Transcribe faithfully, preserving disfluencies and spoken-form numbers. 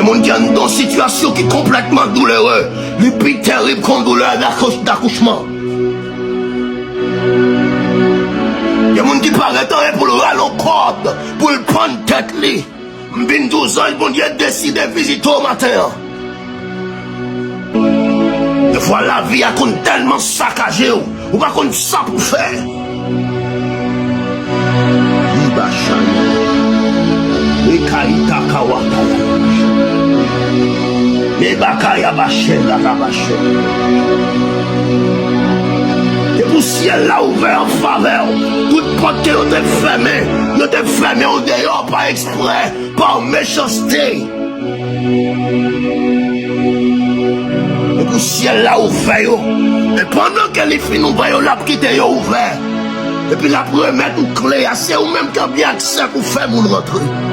Moun ki anndan yon sitiyasyon ki konplètman doulere, li pi terib ke yon doulè dakouch-, dakouchman. Gen moun ki pa ret anyen pou l rale yon kòd, pou l pann tèt li. M vin di w, zanj Bondye deside vizite w maten an. Defwa lavi a konn tèlman sakaje w, ou pa konn sa pou fè. Ibachana. Ekayita kawakaya. Ebakaya bachela la bachela. E pou syèl la ouvè an favè w. Tout pòt ke yo te fèmen, yo te fèmen w deyò pa eksprè, pa mechanste. E pou syèl la ouvè yo. E pandan ke li fin ouvè yo, l ap kite yo ouvè. Epi l ap remèt ou kle a. Se ou menm ki gen aksè pou fè moun rantre.